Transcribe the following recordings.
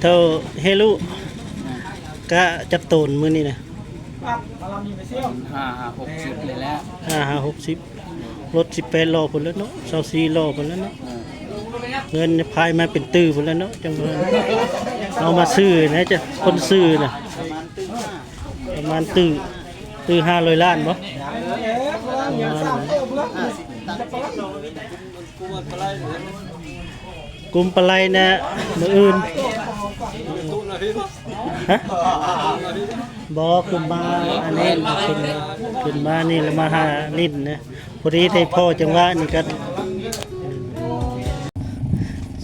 ເທົ່າເຮລຸ ກະຈັກໂຕນມື້ນີ້ນະ? ຫ້າ ຫ້າ ຫົກສິບນີ້ແຫຼະ ຫ້າ ຫ້າ ຫົກສິບ. ລົດສິບແປດລໍ້ພຸ້ນແລ້ວເນາະ ຊາວສີ່ລໍ້ພຸ້ນແລ້ວເນາະ. ເງິນພາຍມາເປັນຕື້ພຸ້ນແລ້ວເນາະ ຈັ່ງວ່າເອົາມາຊື້ນະ ຈັກຄົນຊື້ນະ ປະມານຕື້ ຕື້ຫ້າຮ້ອຍລ້ານບໍ່? ປະມານນັ້ນ. ກຸມປາໄລນະ ມື້ອື່ນ ຮະ? ບໍ່ ຂຶ້ນມາອັນນີ້ ຂຶ້ນ ຂຶ້ນມານີ້ລະມາຫາຫຼິ້ນນະ ພໍດີໄດ້ພໍ້ຈັງຫວະນີ້ກະ.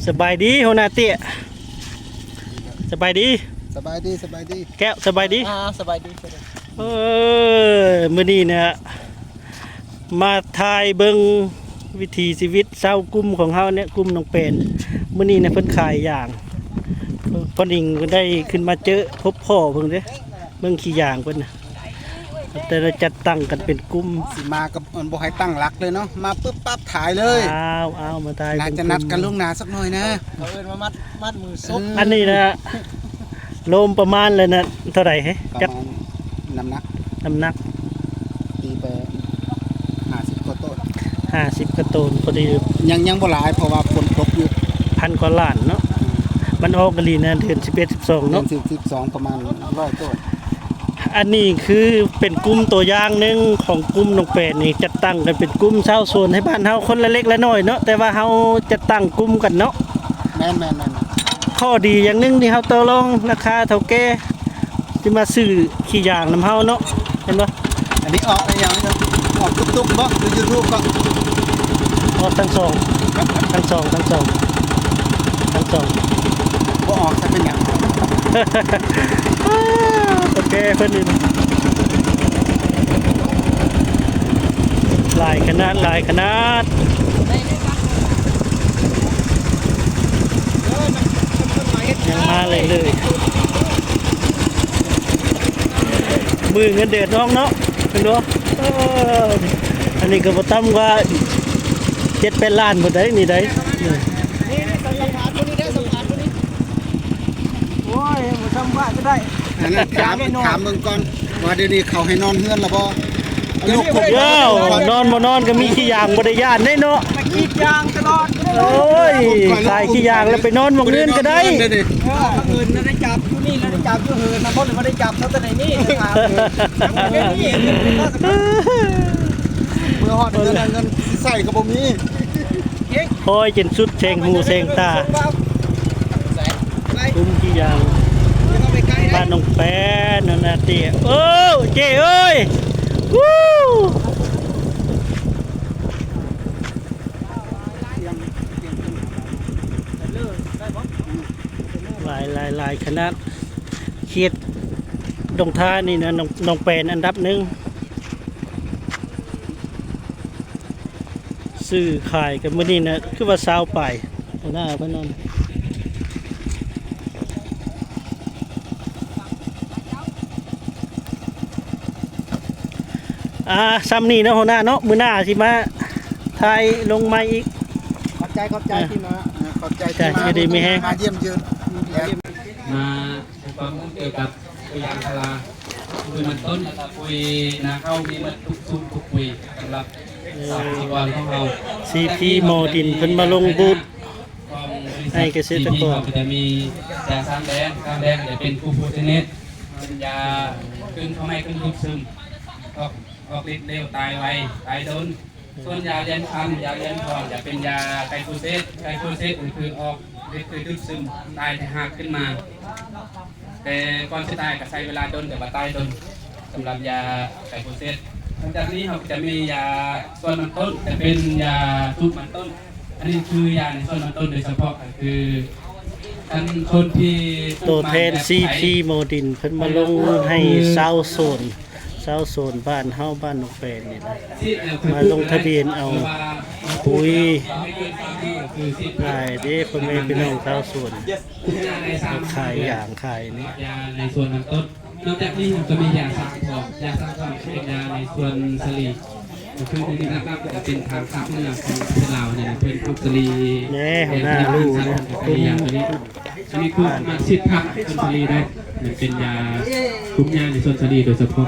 ສະບາຍດີຫົວໜ້າເຕ້ຍ. ສະບາຍດີ ສະບາຍດີ ສະບາຍດີ ແກ້ວ ສະບາຍດີ. ອ່າ ສະບາຍດີ ສະບາຍດີ. ເອີ ມື້ນີ້ນະ ມາຖ່າຍເບິ່ງວິຖີຊີວິດຊາວກຸ່ມຂອງເຮົາເນຍ ກຸ່ມນ້ອງແປນ. ມື້ນີ້ນະເພິ່ນຂາຍຢາງ ພໍ່ນິງໄດ້ຂຶ້ນມາເຈີພົບພໍ້ເພິ່ນເດ້ ເບິ່ງຂີ້ຢາງເພິ່ນນະ ແຕ່ລະຈັດຕັ້ງກັນເປັນກຸ່ມ. ຊິມາກັບ ມັນບໍ່ໃຫ້ຕັ້ງຫຼັກເລີຍເນາະ ມາປຶບປັບຖ່າຍເລີຍ. ອ້າວ ອ້າວ ມາຖ່າຍ ໜ້າຈະນັດກັນລ່ວງໜ້າສັກໜ້ອຍນະ ເຂົາເອີ້ນວ່າມັດ ມັດມືສົກ. ເອີ ອັນນີ້ນະ ລວມປະມານແລ້ວນະ ເທົ່າໃດເຮີ້? ປະມານ ນ້ຳໜັກ ນ້ຳໜັກ ຕີໄປຫ້າສິບກວ່າໂຕນ ຫ້າສິບກວ່າໂຕນພໍດີ. ຍັງ ຍັງບໍ່ຫຼາຍ ເພາະວ່າຝົນຕົກຢູ່. ພັນກວ່າລ້ານເນາະ ມັນອອກອີ່ຫຼີນະ ເດືອນສິບເອັດ ສິບສອງເນາະ ເດືອນສິບສອງ ປະມານຮ້ອຍໂຕນ. ອັນນີ້ຄືເປັນກຸ່ມຕົວຢ່າງໜຶ່ງຂອງກຸ່ມນ້ອງແປນນີ້ ຈັດຕັ້ງກັນເປັນກຸ່ມຊາວສວນໃຫ້ບ້ານເຮົາຄົນລະເລັກລະນ້ອຍເນາະ ແຕ່ວ່າເຮົາຈັດຕັ້ງກຸ່ມກັນເນາະ. ແມ່ນໆໆໆ. ຂໍ້ດີຢ່າງໜຶ່ງທີ່ເຮົາຕໍ່ລອງລາຄາເຖົ້າແກ່ ທີ່ມາຊື້ຂີ້ຢາງນຳເຮົາເນາະ ແມ່ນບໍ່? ອັນນີ້ອອກອີຫຍັງ? ອອກຕຸກໆບໍ່ ຫຼື YouTube ກໍ? ອອກທັງສອງ ທັງສອງ ທັງສອງ ທັງສອງ. ບໍ່ອອກຊະເປັນຫຍັງ? ໂອເຄ ເພິ່ນນີ້ ຫຼາຍຂະໜາດ ຫຼາຍຂະໜາດ. ຍັງມາເລື້ອຍໆ ມື້ເງິນເດືອນອອກເນາະ ເຫັນບໍ່? ເອີ ອັນນີ້ກໍບໍ່ຕ່ຳກວ່າເຈັດແປດລ້ານພຸ້ນໃດ໋ ນີ້ໃດ໋. ນີ້ ນີ້ ສຳພາດຜູ້ນີ້ເດ້ ສຳພາດຜູ້ນີ້. ໂອ້ຍ ບໍ່ສຳພາດກໍໄດ້. ອັນນັ້ນຖາມ ຖາມເບິ່ງກ່ອນວ່າ ດຽວນີ້ເຂົາໃຫ້ນອນເຮືອນລະບໍ່? ລູກ ເອີ ນອນບໍ່ນອນກໍມີຂີ້ຢາງ ບໍ່ໄດ້ຢ້ານເດ້ເນາະ. ມາກີດຢາງຕະຫຼອດ. ໂອ້ຍ ຂາຍຂີ້ຢາງແລ້ວໄປນອນໝ່ອງອື່ນກໍໄດ້. ເອີ ອື່ນໄດ້ຈັບ ຢູ່ນີ້ລະໄດ້ຈັບ ຢູ່ເຮືອນນະບໍ່ໄດ້ຈັບເນາະ ແຕ່ໃນນີ້ຖາມເອີງ. ເມື່ອຮອດເຮືອນ ເງິນຊິໃຊ້ກໍບໍ່ມີ. ໂອ້ຍ ຈົນສຸດແສງຫູແສງຕາ ກຸ່ມຂີ້ຢາງ ບ້ານໜອງແປນນັ້ນນະຕິ. ໂອ້ ເຈ້ເອີຍ ວູ້ ຫຼາຍ ຫຼາຍ ຫຼາຍຂະໜາດ. ເຂດດົງທານີ້ນະ ໜອງ ໜອງແປນອັນດັບໜຶ່ງ. ຊື້ຂາຍກັນມື້ນີ້ນະ ຄືວ່າຊາວປາຍ ຫົວໜ້າເພິ່ນນັ້ນ. ອ່າ ຊ່ຳນີ້ເນາະ ຫົວໜ້າເນາະ ມື້ໜ້າຊິມາຖ່າຍລົງໃໝ່ອີກ. ຂອບໃຈ ຂອບໃຈ ອ່າ ທີ່ມາ ຂອບໃຈທີ່ມາ ຢູ່ດີມີແຮງ ມາຢ້ຽມເຢີນ ມາ ໃຫ້ຄວາມຮູ້ກ່ຽວກັບປຸຍຢາງພາລາ, ປຸຍມັນຕົ້ນ ແລ້ວກໍປຸຍນາເຂົ້າ, ມີໝົດທຸກສູດທຸກປຸຍສຳລັບ ເອີ ກະສິກອນຂອງເຮົາ. ຊີພີ ມໍດິນ ເພິ່ນມາລົງບູດໃຫ້ກະເສດຕະກອນ. ຂອງບໍລິສັດ ຊີພີ ເຮົາກໍຈະມີຢາສາມແດງ, ສາມແດງຈະເປັນກູໂພເຊເນດ, ເປັນຢາຂຶ້ນເຂົ້າໄມ້ຂຶ້ນດູດຊຶມ, ອອກ ອອກລິດເລັວ, ຕາຍໄວ, ຕາຍດົນ. ສ່ວນຢາລຽນຄຳ ຢາລຽນທອງ ຈະເປັນຢາໄກໂຟເຊດ, ໄກໂຟເຊດນີ້ຄືອອກລິດຄືດູດຊຶມ, ຕາຍແຕ່ຮາກຂຶ້ນມາ, ແຕ່ກ່ອນຊິຕາຍກໍໃຊ້ເວລາດົນ ແຕ່ວ່າຕາຍດົນ. ສຳລັບຢາໄກໂຟເຊດ. ຫຼັງຈາກນີ້ເຮົາກໍຈະມີຢາສ່ວນມັນຕົ້ນ ຈະເປັນຢາສູດມັນຕົ້ນ, ອັນນີ້ຄືຢາໃນສ່ວນມັນຕົ້ນໂດຍສະເພາະ, ກໍຄືຄັນຄົນທີ່ ໂຕແທນ ຊີພີ ມໍດິນ ເພິ່ນມາລົງໃຫ້ຊາວໂສນ ຊາວໂສນບ້ານເຮົາ ບ້ານໜອງແປນນີ້ນະ ມາລົງທະບຽນເອົາປຸຍ ຂາຍເດ້ ພໍ່ແມ່ພີ່ນ້ອງຊາວສວນ ເຮົາຂາຍຢາງຂາຍນີ້. ຢາໃນສ່ວນມັນຕົ້ນ. ນອກຈາກນີ້ເຮົາກໍມີຢາສັງທອງ, ຢາສັງທອງເປັນຢາໃນສ່ວນສະຫຼີ. ຄືນີ້ຫຼັກໆກໍຈະເປັນທາງພາກເໜືອຂອງປະເທດລາວນີ້ນະ ເພິ່ນປູກສາລີ ແນ່ ເຫັນແລ້ວ ເພິ່ນປູກສາລີ ເພິ່ນເຮັດຢາຕົວນີ້ ອັນນີ້ຄືມາສິດທັບເພິ່ນສາລີໄດ້ ມັນເປັນຢາ ກຸ່ມຢາໃນສວນສາລີໂດຍສະເພາະ.